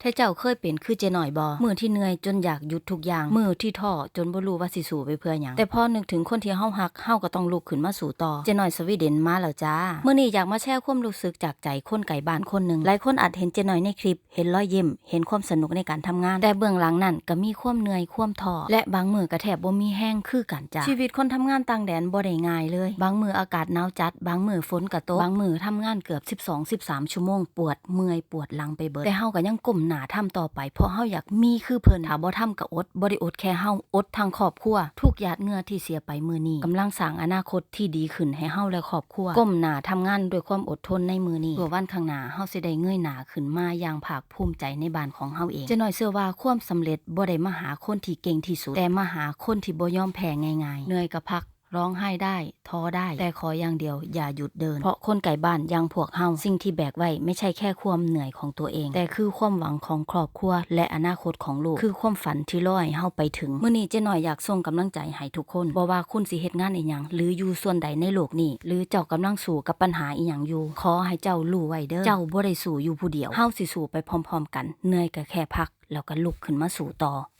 ແທ້ເຈົ້າເຄີຍເປັນຄືເຈ້ນ້ອຍບໍ່? ມື້ທີ່ເມື່ອຍຈົນຢາກຢຸດທຸກຢ່າງ, ມື້ທີ່ທໍ້ຈົນບໍ່ຮູ້ວ່າຊິສູ້ໄປເພື່ອຫຍັງ, ແຕ່ພໍນຶກເຖິງຄົນທີ່ເຮົາຮັກ, ເຮົາກໍຕ້ອງລຸກຂຶ້ນມາສູ້ຕໍ່. ເຈ້ນ້ອຍສະວີເດນມາແລ້ວຈ້າ. ມື້ນີ້ຢາກມາແຊຄວາມຮູ້ສຶກຈາກໃຈຄົນໃກ້ບ້ານຄົນໜຶ່ງ. ຫຼາຍຄົນອາດເຫັນເຈ້ນ້ອຍໃນຄລິບ, ເຫັນລອຍຍິ້ມ, ເຫັນຄວາມສະໜຸກໃນການທຳງານ, ແຕ່ເບື້ອງຫຼັງນັ້ນກໍມີຄວາມເມື່ອຍ, ຄວາມທໍ້ ແລະ ບາງມື້ກໍແທບບໍ່ມີແຮງຄືກັນຈ້າ. ຊີວິດຄົນທຳງານຕ່າງແດນບໍ່ໄດ້ງ່າຍເລີຍ. ບາງມື້ອາກາດໜາວຈັດ, ບາງມື້ຝົນກໍຕົກ, ບາງມື້ທຳງານເກືອບສິບສອງ ສິບສາມຊົ່ວໂມງ, ປວດເມື່ອຍ ປວດຫຼັງໄປເບິດ, ແຕ່ເຮົາກໍຍັງກົ້ມໜ້າທຳຕໍ່ໄປ, ເພາະເຮົາຢາກມີຄືເພິ່ນ. ຖ້າບໍ່ທຳກໍອົດ, ບໍ່ໄດ້ອົດແຄ່ເຮົາ, ອົດທັງຄອບຄົວ. ທຸກຫຍາດເຫື່ອທີ່ເສຍໄປມື້ນີ້ ກຳລັງສ້າງອະນາຄົດທີ່ດີຂຶ້ນໃຫ້ເຮົາ ແລະ ຄອບຄົວ. ກົ້ມໜ້າທຳງານດ້ວຍຄວາມອົດທົນໃນມື້ນີ້, ເພື່ອວັນຂ້າງໜ້າເຮົາຊິໄດ້ເງີຍໜ້າຂຶ້ນມາຢ່າງພາກພູມໃຈໃນບ້ານຂອງເຮົາເອງ. ເຈ້ນ້ອຍເຊື່ອວ່າຄວາມສຳເລັດບໍ່ໄດ້ມາຫາຄົນທີ່ເກັ່ງທີ່ສຸດ, ແຕ່ມາຫາຄົນທີ່ບໍ່ຍອມແພ້ງ່າຍໆ. ເມື່ອຍກໍພັກ, ຮ້ອງໄຫ້ໄດ້, ທໍ້ໄດ້, ແຕ່ຂໍຢ່າງດຽວຢ່າຢຸດເດີນ, ເພາະຄົນໃກ້ບ້ານຢ່າງພວກເຮົາ, ສິ່ງທີ່ແບກໄວ້ໄມ່ໃຊ່ແຄ່ຄວາມເມື່ອຍຂອງຕົວເອງ, ແຕ່ຄືຄວາມຫວັງຂອງຄອບຄົວ ແລະ ອະນາຄົດຂອງລູກ, ຄືຄວາມຝັນທີ່ລໍໃຫ້ເຮົາໄປເຖິງ. ມື້ນີ້ເຈ້ນ້ອຍຢາກສົ່ງກຳລັງໃຈໃຫ້ທຸກຄົນ, ບໍ່ວ່າຄຸນຊິເຮັດງານອີ່ຫຍັງ ຫຼື ຢູ່ສ່ວນໃດໃນໂລກນີ້, ຫຼື ເຈົ້າກຳລັງສູ້ກັບບັນຫາອີ່ຫຍັງຢູ່, ຂໍໃຫ້ເຈົ້າຮູ້ໄວ້ເດີ, ເຈົ້າບໍ່ໄດ້ສູ້ຢູ່ຜູ້ດຽວ, ເຮົາຊິສູ້ໄປພ້ອມໆກັນ. ເມື່ອຍກໍແຄ່ພັກ ແລ້ວກໍລຸກຂຶ້ນມາສູ້ຕໍ່.